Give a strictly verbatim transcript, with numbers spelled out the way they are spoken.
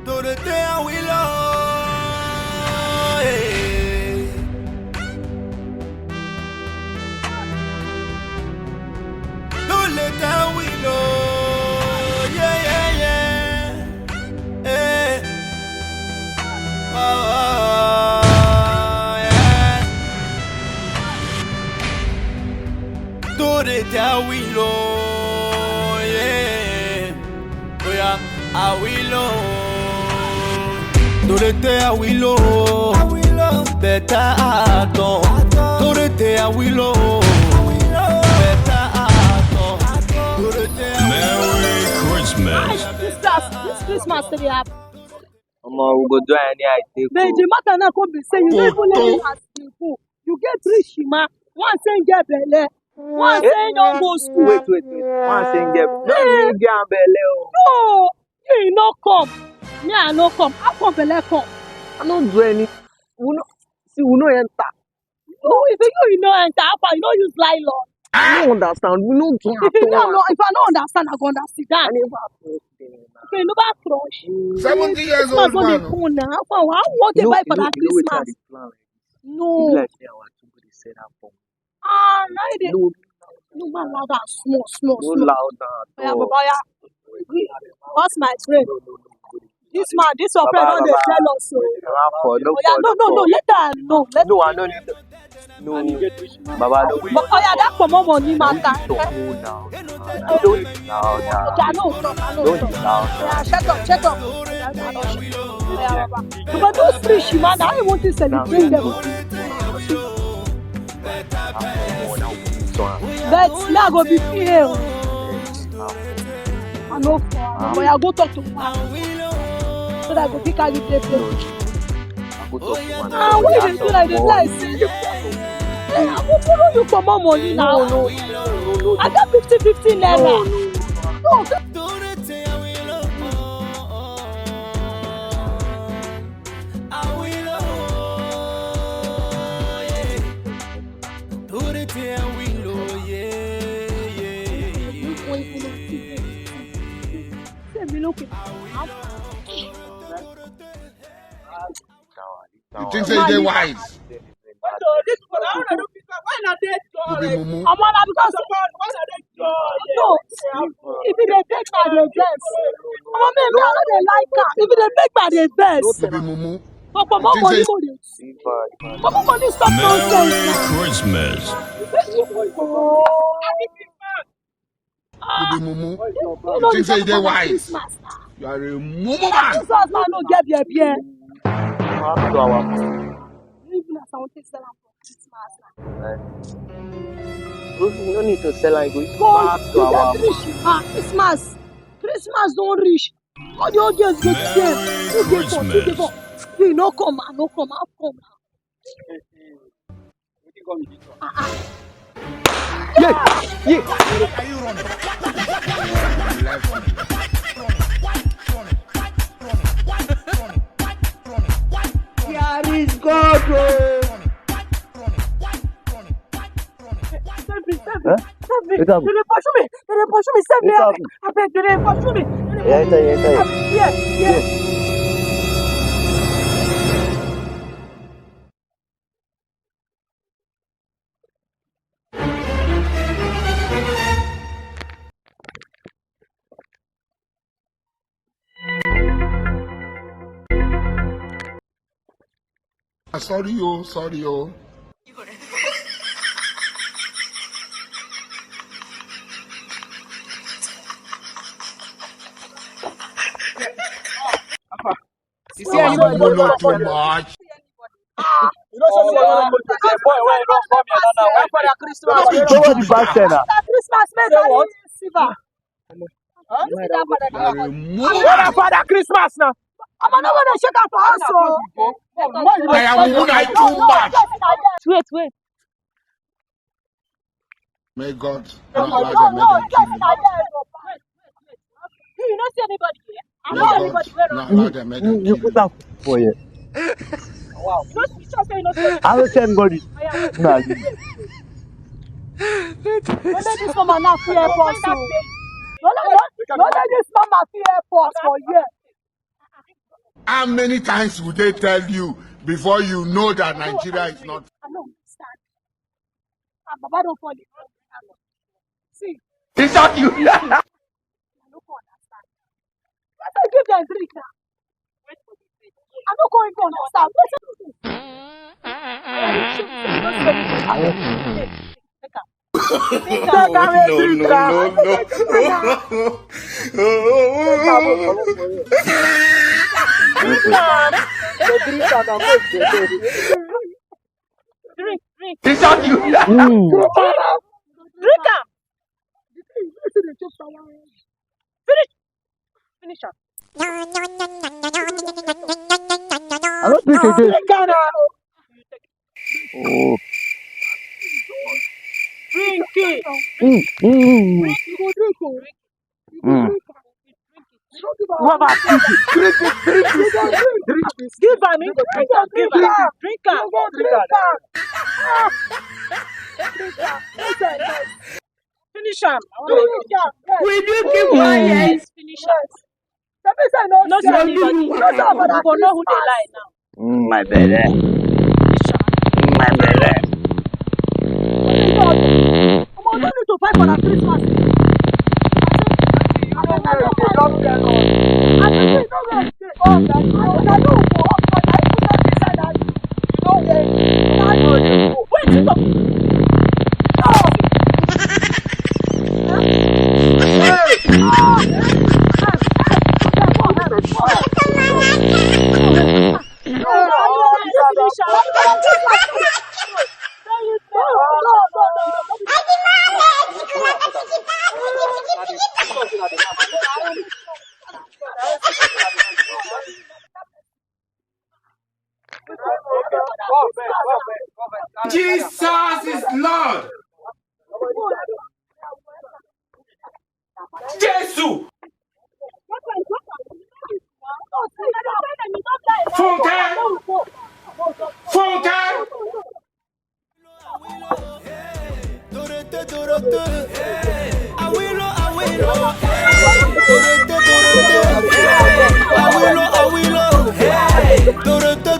Dorothy Awilo, eh. Dorothy Awilo, yeah, yeah, yeah. Eh. Oh, oh, oh, yeah. Dorothy Awilo, yeah. Oh yeah, Awilo. Dorothy Awilo. Better actor. Dorothy Awilo. Better actor. Dorothy Awilo. Merry Christmas. This, this Christmas to be happy. Omo, we go do any I take. But the matter now come be say you no even let me as you go. You get rich, ma. One say get belle. One say you don go school. Wait, wait, wait. One say get. No, you get belle. Oh. No, you no come. Me, I no come. How come belle come? I no do any. We no see. We no enter. No, if you, you no enter, how far? You no use nylon. I no understand. We no do at all. If I no understand, I go understand. I never crush them. Okay, you never crush. Seventy years old man. How far? How want to buy for that Christmas? No. Be like say our two go dey sell am for. Ah, now you dey. No, no, man, loud and small, small, no small. Loud and. Oya, baba, oya. What's my friend? This man, this your friend don dey tell us o. Oya, no, no, no, later, no, later. No, I no need. No, no. Baba, no. Oya, that comot money matter. Oya, no talk, I no talk. Oya, shut up, shut up. Oya, baba. Because those three shima, na how you want to celebrate them? But me, I go be P A o. I no fall, but I go talk to man. So that I go pick out the play. Ah, what you dey do like this? Like say you, hey, I go follow you for more money now. No, no, no, no, no. I got fifty fifty naira. No, no, no. No, You think say you dey wise? You be mumu. Omo, na because no, if you dey take my dey vex. Omo, me, me, I no dey like am. If you dey take my dey vex. You be mumu. But for more money, go dey. For more money, stop nonsense. Merry Christmas. You be mumu. You think say you dey wise? You are a mumu man. This house man no get beer beer. Pass to our. Even as I want to sell am for Christmas. Eh. We no need to sell am. Go pass to our. Christmas. Christmas don reach. All the old girls go to them. Who dey for? Who dey for? You no come, I no come, I come. Yeah, yeah. There is God, oh. Save me, save me, save me. They dey pursue me. They dey pursue me. Save me. Abeg, they dey pursue me. Yeah, yeah, yeah. Yeah, yeah. Ah, sorry o, sorry o. You see anybody? You know too much. You know say anybody wey go take boy wey don come here now, now, wey Father Christmas. Don't be bad tenor. Father Christmas, make I receive am. Huh? Father Christmas now. I'm not gonna shake am for house o. I am woman, I too much. Wait, wait. May God not allow them, make them kill you. You no see anybody here? I no see anybody wey run. May God not allow them, make them kill you. You put am for here. Wow. You no see picture say you no see. I no see anybody. Oya. Nah. No let this woman now fear help us o. No let, no, no let this mama fear help us for here. How many times would they tell you before you know that Nigeria is not? I don't understand. Ah, Baba don't fall in love with her. See, Is that you? I don't understand. I say give them drink now. I don't go even understand. Wetin be this? Take am. No, no, no, no. Drink am. Drink, drink. Is that you? Drink am. Finish. Finish am. I don't drink again. Drink am now. Oh, Drink it. mm, mm, You go drink o. You go mm. Drink am. Drink it. Drink it. Drink it. Drink it. Drink it. Give am. Drink am. Give am. Drink am. Drink am. Drink am. Finish am. Finish am. Will you keep quiet? Finish am. No say leave am. You go know who dey lie now. Mm, my belly. Mm, my belly. Omo, no need to fight for that Christmas. Wait, Jesus is Lord. Jesus. Funke. Funke. Dorothy, Dorothy, hey. Awilo, Awilo, hey. Dorothy, Dorothy, hey. Awilo, Awilo, hey. Dorothy.